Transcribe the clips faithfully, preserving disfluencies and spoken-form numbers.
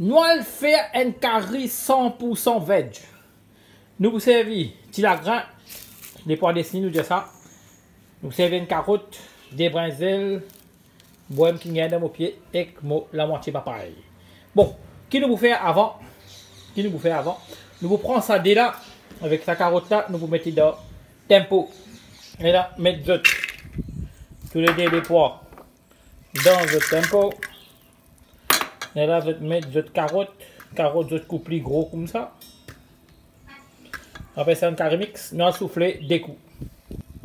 Nou al fer enn kari san pou san veg. Nou pou servi ti lagrin, de pwa desini, nou dir sa. Nou pou servi enn karot, de brinzel, bwem ki gagn dan mo pie ek mo lamwatie papay. Bon, ki nou pou fer avan? Ki nou pou fer avan? Nou pou pran sa de la, avek sa karot la, nou pou met li dan tempo. E la, met zot toulede de pwa dan zot tempo. E la, zot met zot karot, karot zot koup li gro koumsa. Apre sa, enn kari mix, nou al soufle de kou.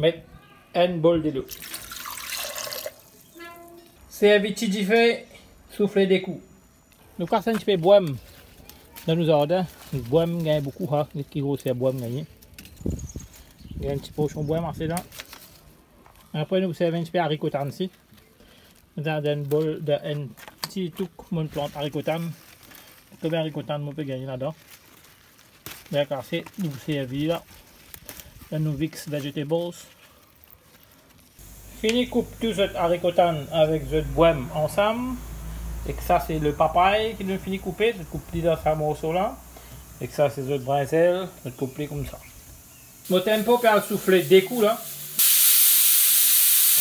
Met enn bol delo. Servi ti dife, soufle de kou. Nou kas enn tipe bwem dan nou zardin. Bwem gagn boukou, ha, ki groser bwem gagn. Gagn enn ti porsion bwem ase la. Apre, nou servi enn tipe ariko tann si. Dan, dan enn bol, dan enn ti touk, mo plant ariko tann. Konbien ariko tann mo pe gagn ladan? Dakor, se nou servi la. Dan nou mix vegetables. Fini koup tou zot ariko tann avek zot bwem ansam. Ek sa se le papay ki nou fini koupe, zot koup li dan sa morso la. Ek sa se zot brinzel, zot koup li koumsa. Mo tempo pe al soufle de kou la.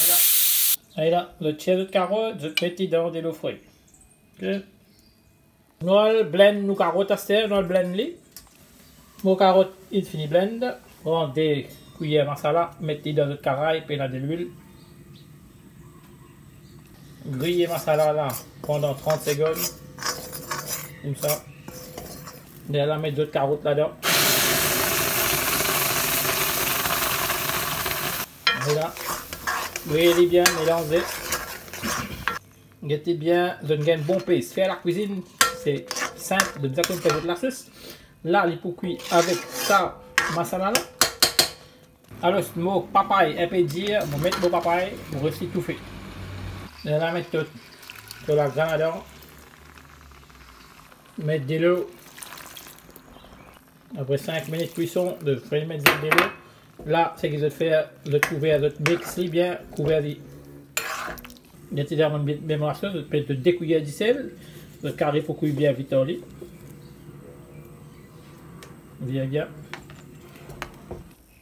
Ala. Ala, zot tir zot karot, zot met li dan delo fre. Ok. Nou al blend nou karot aster, nou al blend li. Mo karot inn fini blend. Pran de kwiyer masala, met li dan zot karay, pena delwil. Griye masala la pandan trant segonn. Koumsa. Lerla met zot karot ladan. Ala. Griye li bien, melanze. Gete bien, zot gagn bon pes. Fer lakwizinn, se sinp, zot bizin konn fer zot lasos. La, li pou kwi avek sa masala la. Alor, mo papay inpe dir, mo met mo papay, mo les li toufe. Lerla met to, to lagrin ladan. Met delo. Apre sink minit kwison, zot fini met zot delo. La, seki zot fer, zot kouver, zot mix li bien, kouver li. Gete dan mo mem lasos, zot met de kwiyer disel, zot kari pou kwi bien vit ar li. Bien, bien.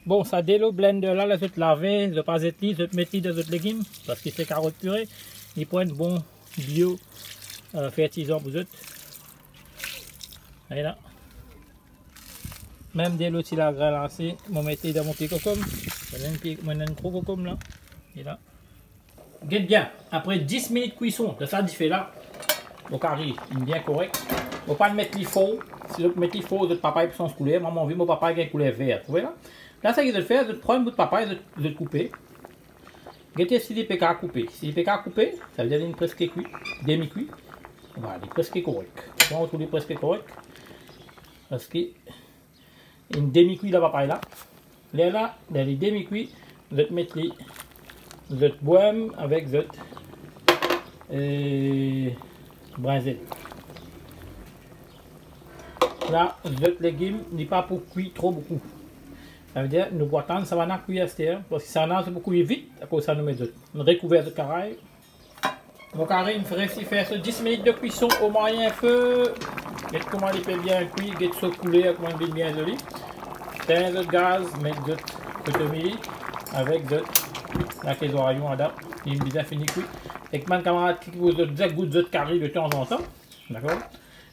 Bon, sa delo blender la, la zot lave, zot pa zet li, zot met li dan zot legim, parski se karot pire, li pou enn bon bio, euh, fertilizan pou zot. Ala. Mem delo ti lagrin la si, mo met li dan mo pie kokom. Mo ena enn pie, mo ena enn gro kokom la. Ala. Get bien, apre dis minit kwison dan sa dife la, mo kari inn bien korek. Mo pa'nn met li for, si zot met li for, zot papay pou sanz kouler. Mwa, mo anvi mo papay gagn kouler ver, trouve la. La, seki zot fer, zot pran enn bout papay, zot, zot koupe. Gete si li pe kapav koupe. Si li pe kapav koupe, savedir li preske kwi, demi kwi. Vwala, li preske korek. Mwa, mo trouv li preske korek. Parski inn demi kwi la papay la. Lerla, ler li demi kwi, zot met li, zot bwem avek zot, eh, brinzel. La, zot legim, li pa pou kwi tro boukou. Savedir, nou pou atann sa bann la kwi aster, parski sa bann la, zot pou kwi vit, akoz sa nou met zot. Nou rekouver zot karay. Mo kari inn resi fer so dis minit de kwison o mwayin fe. Get kouma li pe bien kwi, get so kouler kouma li vinn bien zoli. Tegn zot gaz, met zot kotomili avek zot lake zwayon ladan. Li bizin fini kwi. Ek bann kamarad ki pou zot, zot gout zot kari de tanzantan. Dakor?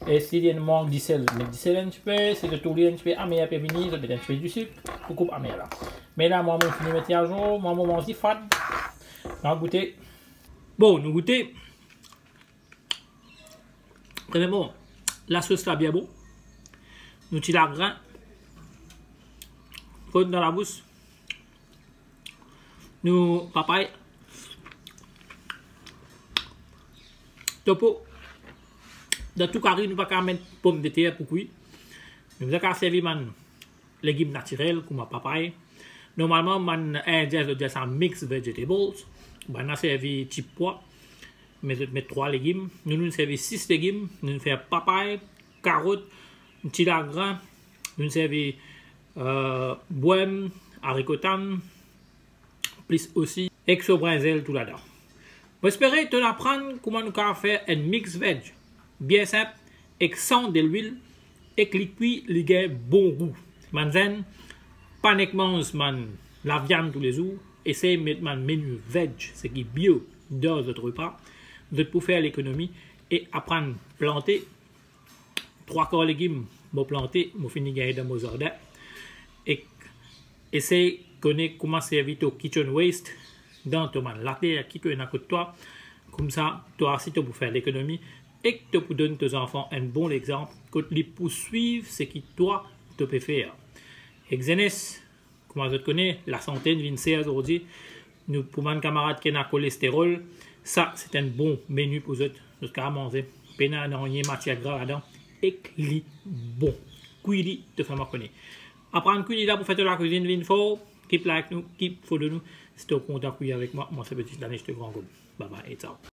E si li mank disel, met disel enn tipe. Si zot trouv li enn tipe amer pe vini, zot met enn tipe disik pou koup amer la. Me la, mwa, mo fini met li azour, mwa, mo manz li fad. Nou goute. Bon, nou goute. Premierman, lasos la bien bon. Nou ti lagrin. Fonn dan labous. Nou papay. Topo. Dan tou kari, nou pa kapav met pomdeter pou kwi. Nou bizin kapav servi bann legim natirel, kouma papay. Normalman, bann Indien, zot dir sa mix vegetables. Bann la servi ti pwa, me zot met trwa legim. Nou, nou servi sis legim. Nou fer papay, karot, ti lagrin. Nou servi, euh, bwem, ariko tann, plis osi ek so brinzel tou ladan. Mo espere to'nn aprann kouma nou kapav fer enn mix veg. Bien sinp, ek san delwil, ek li kwi, li gagn bon gou. Bann zenn, pa nek manz bann laviann toulezour, esey met bann meni veg, seki bio, dan zot repa. Zot pou fer lekonomi e aprann plante. Trwa kar legim mo plante, mo fini gagne dan mo zardin. Ek esey kone kouma servi to kitchen waste dan to bann later ki to ena kot twa. Koumsa, twa osi to pou fer lekonomi ek to pou donn to zanfan enn bon lexanp kot li pou swiv seki twa to pe fer. Ek zenes, kouma zot kone, lasante inn vinn ser zordi. Nou, pou bann kamarad ki ena kolesterol, sa se enn bon meni pou zot. Zot kapav manze, pena nanye matier gra ladan, ek li bon. Kwi li, to fer mwa kone. Aprann kwi li la pou fer to lakwizinn vinn for. Keep like nou, keep follow nou. Si to kontan kwi avek mwa, mwa se Petit Danish de Grand Gaube. Bye bye e ciao.